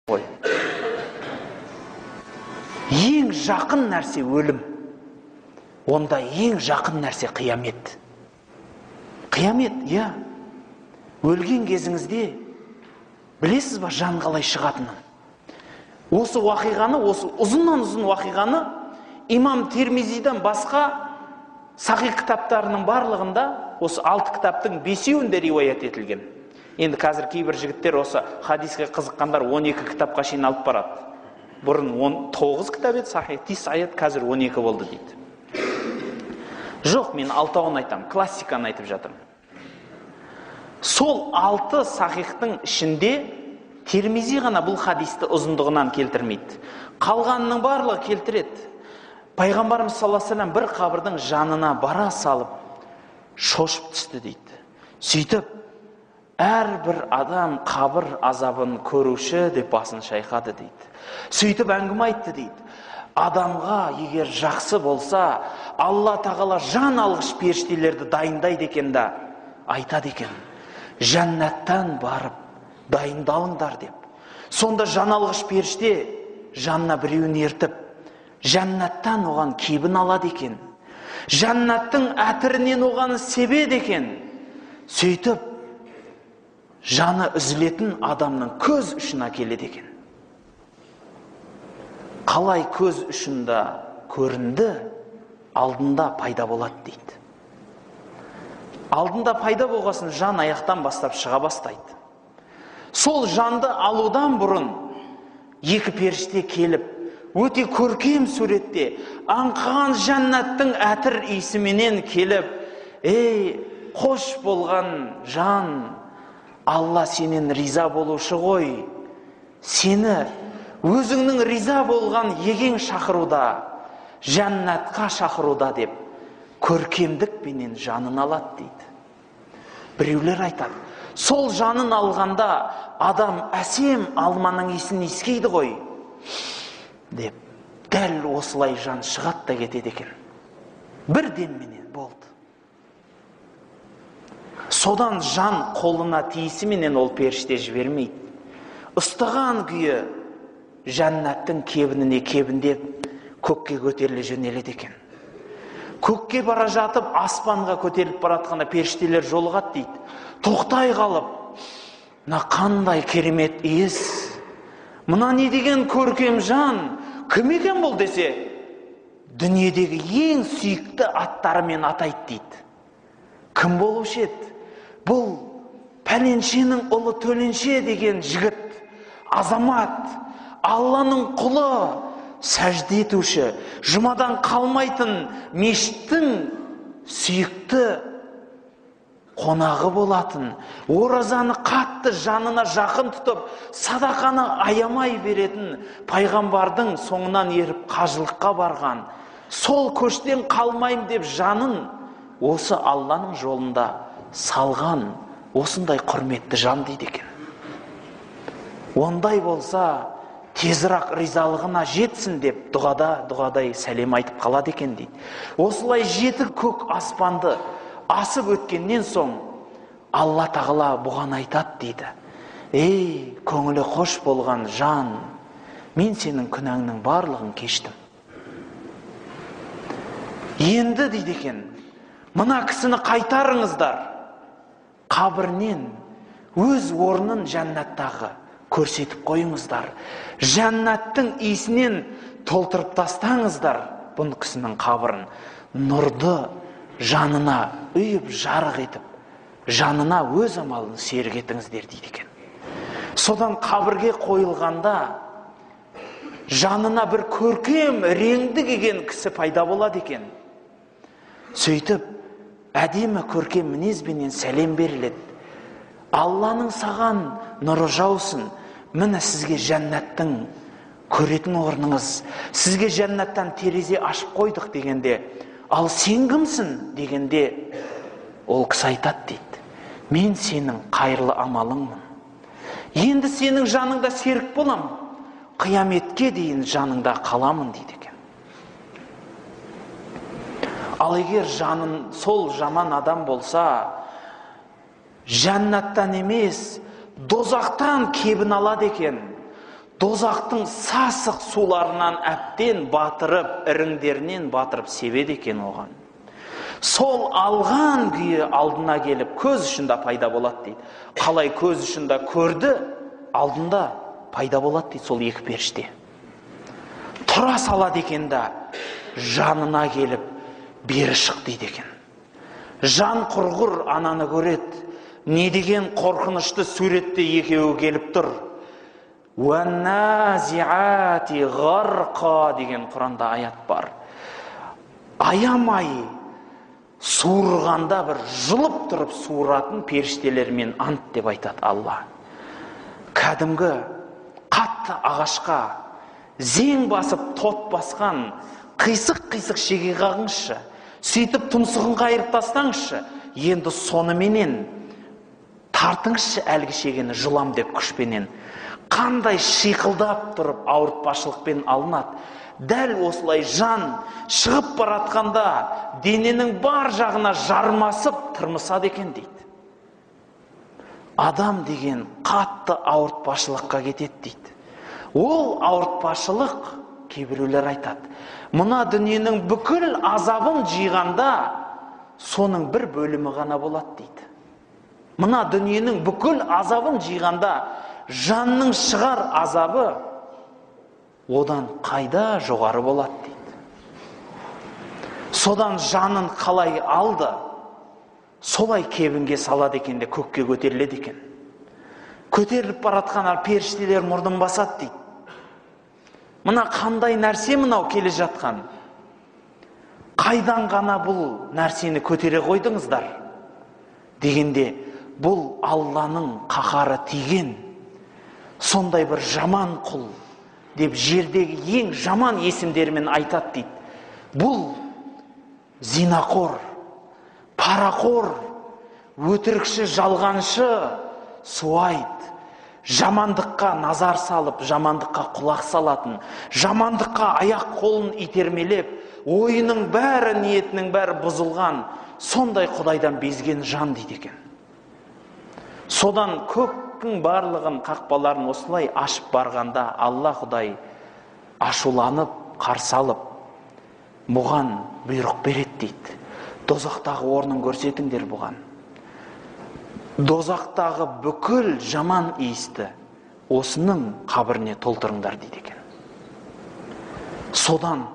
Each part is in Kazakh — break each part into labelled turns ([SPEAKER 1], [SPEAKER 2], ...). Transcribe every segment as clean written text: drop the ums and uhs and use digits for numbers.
[SPEAKER 1] Ғой. Ең жақын нәрсе өлім. Онда ең жақын нәрсе қиямет. Қиямет, иә. Өлген кезіңізде білесіз ба жан қалай шығатынын? Осы уақиғаны, осы ұзыннан ұзын уақиғаны имам Тирмизидан басқа сахих кітаптарының барлығында, осы 6 кітаптың 5-еуінде риуаят етілген. Енді қазір кейбір жігіттер осы хадиске қызыққандар 12 кітапқа шейін алып барады. Бұрын 9 кітап еді, сахих, тис аят, қазір 12 болды дейді. Жоқ, мен алтауын айтамын, классиканы айтып жатырмын. Сол 6 сахихтың ішінде Тирмизи ғана бұл хадисті ұзындығынан келтірмейді. Қалғанының барлығы келтіреді. Пайғамбарымыз саллаллаху алейхи вассалам бір қабірдің жанына бара салып, шошып түсті дейді. Сөйтіп, әрбір адам қабір азабын көруші деп басын шайқады дейді. Сөйтіп әңгіме айтты дейді. Адамға егер жақсы болса, Алла тағала жан алғыш періштелерді дайындайды екен да, айтады екен. Жәннаттан барып дайындалыңдар деп. Сонда жан алғыш періште жанына біреуін ертіп, жәннаттан оған кебін алады екен. Жәннаттың әтірінен оған себеді екен. Сөйтіп, жаны үзілетін адамның көз ұшына келеді екен. Қалай көз ұшында көрінді, алдында пайда болады дейді. Алдында пайда болғасын жан аяқтан бастап шыға бастайды. Сол жанды алудан бұрын екі періште келіп, өте көркем суретте аңқыған жәннаттың әтір иісіменен келіп, ей, қош болған жан, Алла сенен риза болушы ғой, сені өзіңнің риза болған егең шақыруда, жәннатқа шақыруда деп көркемдікпенен жанын алады дейді. Біреулер айтады, сол жанын алғанда адам әсем алманың иісін иіскейді ғой деп, дәл осылай жан шығады да кетеді екен. Бір демменен болды. Содан жан қолына тиісіменен ол періште жібермейді. Ұстаған күйі жәннаттың кебініне кебіндеп көкке көтеріле жөнеледі екен. Көкке бара жатып аспанға көтеріліп баратқанда періштелер жолығады дейді. Тоқтай қалып, мына қандай керемет иіс, мына не деген көркем жан, кім екен бұл десе, дүниедегі ең сүйікті аттарымен атайды дейді. Кім болушы еді? Бұл пәленшенің ұлы Төленше деген жігіт, азамат, Алланың құлы, сәжде етуші, жұмадан қалмайтын мешіттің сүйікті қонағы болатын, оразаны қатты жанына жақын тұтып, садақаны аямай беретін, пайғамбардың соңынан еріп қажылыққа барған, сол көштен қалмайым деп жанын осы Алланың жолында салған осындай құрметті жан дейді екен. Ондай болса, тезірек ризалығына жетсін деп дұғадай сәлем айтып қалады екен дейді. Осылай жеті көк аспанды асып өткеннен соң Алла тағала бұған айтады дейді. Ей, көңілі қош болған жан, мен сенің күнәңнің барлығын кештім. Енді дейді екен, мына кісіні қайтарыңыздар, қабірінен өз орнын жәннаттағы көрсетіп қойыңыздар, жәннаттың иісінен толтырып тастаңыздар бұл кісінің қабірін, нұрды жанына үйіп жарық етіп, жанына өз амалын серік етіңіздер дейді екен. Содан қабірге қойылғанда жанына бір көркем реңді киген кісі пайда болады екен. Сөйтіп әдемі көркем мінезбенен сәлем беріледі. Алланың саған нұры жаусын, міне сізге жәннаттың көретін орныңыз, сізге жәннаттан терезе ашып қойдық дегенде, ал сен кімсің дегенде, ол кісі айтады дейді, мен сенің қайырлы амалыңмын. Енді сенің жаныңда серік болам, қияметке дейін жаныңда қаламын дейді екен. Ал егер жанын сол жаман адам болса, жәннаттан емес, дозақтан кебін алады екен. Дозақтың сасық суларынан әбден батырып, іріңдерінен батырып себеді екен оған. Сол алған күйі алдына келіп көз ұшында пайда болады дейді. Қалай көз ұшында көрді, алдында пайда болады дейді сол екі періште. Тұра салады екен да, жанына келіп бері шық дейді екен. Жан құрғыр ананы көреді. Не деген қорқынышты суретте екеуі келіп тұр. «Уәнназиати ғарқа» деген Құранда аят бар. Аямай суырғанда бір жұлып тұрып суыратын періштелермен ант деп айтады Алла. Кәдімгі қатты ағашқа зең басып тот басқан қисық-қисық шеге қағыңызшы, сөйтіп тұмсығын қайырып тастаңызшы, енді соныменен тартыңызшы әлгі шегені жұлам деп күшпенен. Қандай шиқылдап тұрып ауыртпашылықпен алынады. Дәл осылай жан шығып баратқанда дененің бар жағына жармасып тырмысады екен дейді. Адам деген қатты ауыртпашылыққа кетеді дейді. Ол ауыртпашылық, кейбіреулер айтады, мына дүниенің бүкіл азабын жиғанда соның бір бөлімі ғана болады дейді. Мына дүниенің бүкіл азабын жиғанда жанның шығар азабы одан қайда жоғары болады дейді. Содан жанын қалай алды, солай кебінге салады екен де көкке көтеріледі екен. Көтеріліп баратқан періштелер мұрнын басады дейді. Мына қандай нәрсе мынау келе жатқан? Қайдан ғана бұл нәрсені көтере қойдыңыздар? Дегенде, бұл Алланың қаһары тиген сондай бір жаман құл деп жердегі ең жаман есімдерімен айтады дейді. Бұл зинақор, парақор, өтірікші, жалғаншы, суайт, жамандыққа назар салып, жамандыққа құлақ салатын, жамандыққа аяқ қолын итермелеп, ойының бәрі, ниетінің бәрі бұзылған, сондай Құдайдан безген жан дейді екен. Содан көктің барлығын, қақпаларын осылай ашып барғанда, Алла Құдай ашуланып, қарсы алып, бұған бұйрық береді дейді. Дозақтағы орнын көрсетіңдер бұған. Дозақтағы бүкіл жаман иісті осының қабіріне толтырыңдар дейді екен. Содан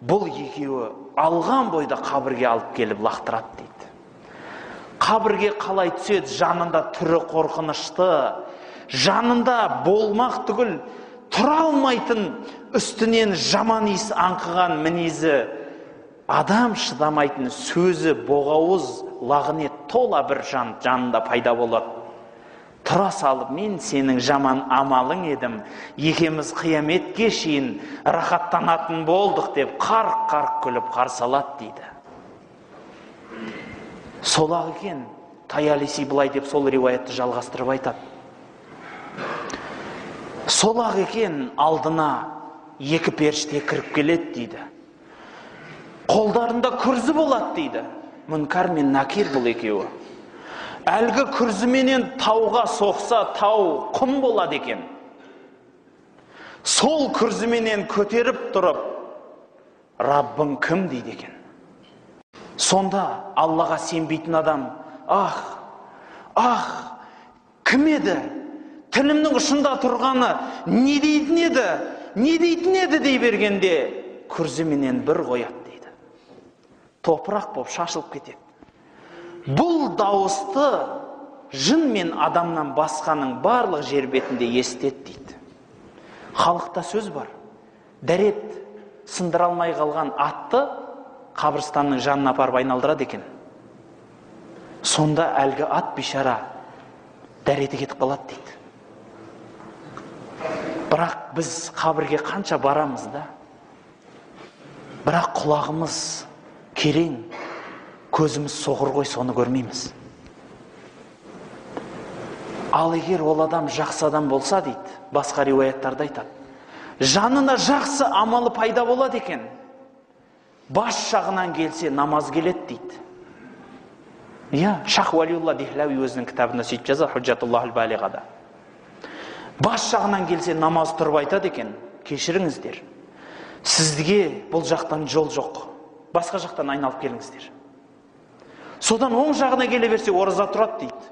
[SPEAKER 1] бұл екеуі алған бойда қабірге алып келіп лақтырады дейді. Қабірге қалай түседі, жанында түрі қорқынышты, жанында болмақ түгіл тұра алмайтын, үстінен жаман иіс аңқыған мінезі, адам шыдамайтын сөзі боғауыз лағынет тола бір жан жанында пайда болады. Тұра салып, мен сенің жаман амалың едім, екеміз қияметке шейін рахаттанатын болдық деп қарқ-қарқ күліп қарсы алады дейді. Сол-ақ екен, Таялиси былай деп сол риуаятты жалғастырып айтады. Сол-ақ екен, алдына екі періште кіріп келеді дейді. Қолдарында күрзі болады дейді. Мүнкар мен Накир бұл екеуі. Әлгі күрзіменен тауға соқса, тау құм болады екен. Сол күрзіменен көтеріп тұрып, Раббың кім дейді екен. Сонда Аллаға сенбейтін адам, ах, ах, кім еді? Тілімнің ұшында тұрғаны не дейтін еді? Не дейтін еді дей бергенде, күрзіменен бір қояды дейді. Топырақ боп шашылып кетеді. Бұл дауысты жын мен адамнан басқаның барлық жер бетінде естеді дейді. Халықта сөз бар. Дәрет сындыра алмай қалған атты қабірстанның жанына апарып айналдырады екен. Сонда әлгі ат бишара дәреті кетіп қалады дейді. Бірақ біз қабірге қанша барамыз да, бірақ құлағымыз керең, көзіміз соқыр ғой, соны көрмейміз. Ал егер ол адам жақсы адам болса дейді, басқа риуаяттарда айтады, жанына жақсы амалы пайда болады екен. Бас жағынан келсе намаз келеді дейді. Иә, Шах Уалиулла Дихлауи өзінің кітабында сөйтіп жазады, Хужжатуллахул Балиғада. Бас жағынан келсе намаз тұрып айтады екен, кешіріңіздер, сізге бұл жақтан жол жоқ, басқа жақтан айналып келіңіздер. Содан оң жағына келе берсе ораза тұрады дейді.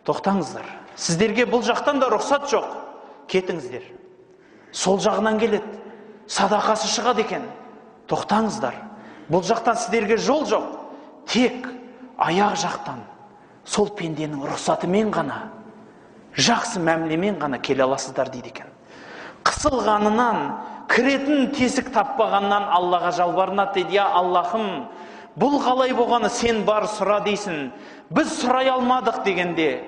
[SPEAKER 1] Тоқтаңыздар, сіздерге бұл жақтан да рұқсат жоқ, кетіңіздер. Сол жағынан келеді, садақасы шығады екен. Тоқтаңыздар, бұл жақтан сіздерге жол жоқ, тек аяқ жақтан сол пенденің рұқсатымен ғана, жақсы мәмілемен ғана келе аласыздар дейді екен. Қысылғанынан, кіретін тесік таппағаннан Аллаға жалбарынады дейді. Я Аллахым, бұл қалай болғаны, сен бар сұра дейсің, біз сұрай алмадық дегенде,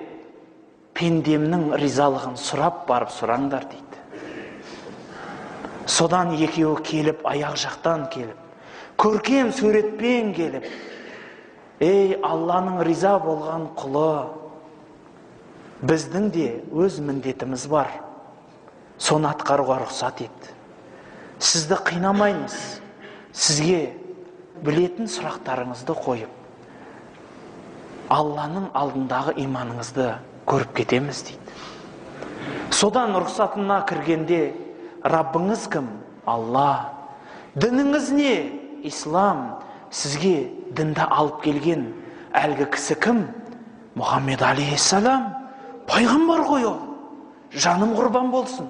[SPEAKER 1] пендемнің ризалығын сұрап барып сұраңдар дейді. Содан екеуі келіп, аяқ жақтан келіп, көркем суретпен келіп, ей, Алланың риза болған құлы, біздің де өз міндетіміз бар, соны атқаруға рұқсат ет. Сізді қинамаймыз, сізге білетін сұрақтарыңызды қойып, Алланың алдындағы иманыңызды көріп кетеміз дейді. Содан рұқсатына кіргенде, Раббыңыз кім? Алла. Дініңіз не? Ислам. Сізге дінді алып келген әлгі кісі кім? Мұхаммед алейхиссалам. Пайғамбар ғой ол. Жаным құрбан болсын.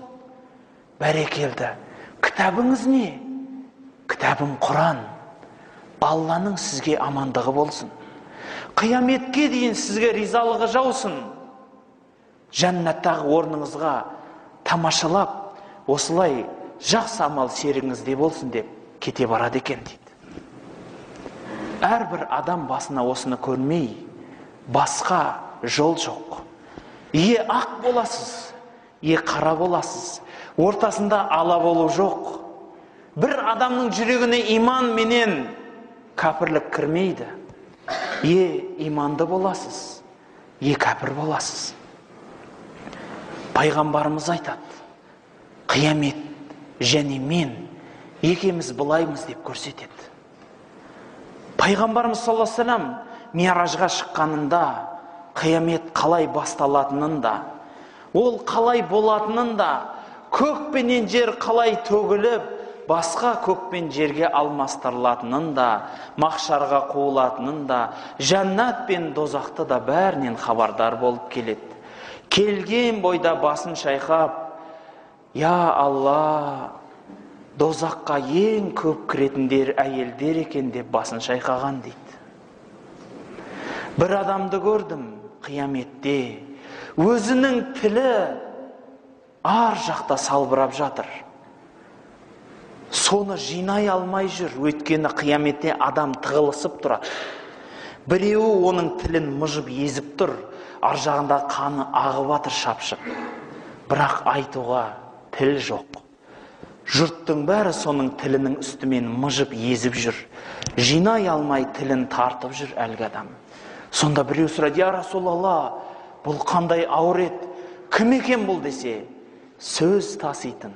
[SPEAKER 1] Бәрекелді. Кітабыңыз не? Кітабым Құран. Алланың сізге амандығы болсын. Қияметке дейін сізге ризалығы жаусын. Жәннаттағы орныңызға тамашалап, осылай жақсы амал серігіңізде болсын деп кете барады екен дейді. Әрбір адам басына осыны көрмей, басқа жол жоқ. Е ақ боласыз, е қара боласыз, ортасында ала болу жоқ. Бір адамның жүрегіне иман менен кәпірлік кірмейді. Е иманды боласыз, е кәпір боласыз. Пайғамбарымыз айтады, қиямет және мен екеміз былаймыз деп көрсетеді. Пайғамбарымыз саллаллаху алейхи вассалам миражға шыққанында қиямет қалай басталатынын да, ол қалай болатынын да, көк пенен жер қалай төгіліп, басқа көк пен жерге алмастырылатынын да, махшарға қуылатынын да, жәннат пен дозақты да бәрінен хабардар болып келеді. Келген бойда басын шайқап, я Алла, дозаққа ең көп кіретіндер әйелдер екен деп басын шайқаған дейді. Бір адамды көрдім қияметте, өзінің тілі ар жақта салбырап жатыр. Соны жинай алмай жүр, өйткені қияметте адам тығылысып тұрады. Біреуі оның тілін мыжып езіп тұр, ар жағында қаны ағып жатыр шапшып. Бірақ айтуға тіл жоқ. Жұрттың бәрі соның тілінің үстімен мыжып езіп жүр. Жинай алмай тілін тартып жүр әлгі адам. Сонда біреу сұрады, я Расулалла, бұл қандай ауыр ет, кім екен бұл десе, сөз таситын,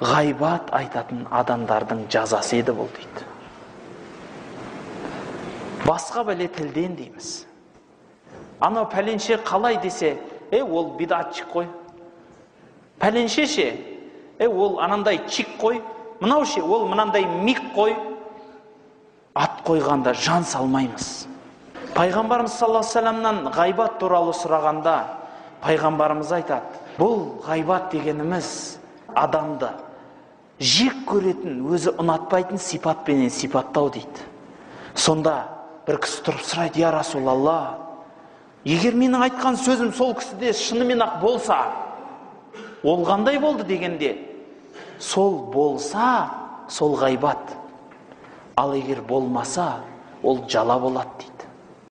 [SPEAKER 1] ғайбат айтатын адамдардың жазасы еді бұл дейді. Басқа бәле тілден дейміз. Анау пәленше қалай десе, ол бидатчик қой. Пәленше ше, ол анандай чик қой. Мынау ше, ол мынандай мик қой. Ат қойғанда жан салмаймыз. Пайғамбарымыз саллаллаху алейхи вассаламнан ғайбат туралы сұрағанда, пайғамбарымыз айтады, бұл ғайбат дегеніміз адамды жек көретін, өзі ұнатпайтын сипатпенен сипаттау дейді. Сонда бір кісі тұрып сұрайды, я Расулалла, егер менің айтқан сөзім сол кісіде шынымен ақ болса, ол қандай болды дегенде, сол болса, сол ғайбат. Ал егер болмаса, ол жала болады дейді.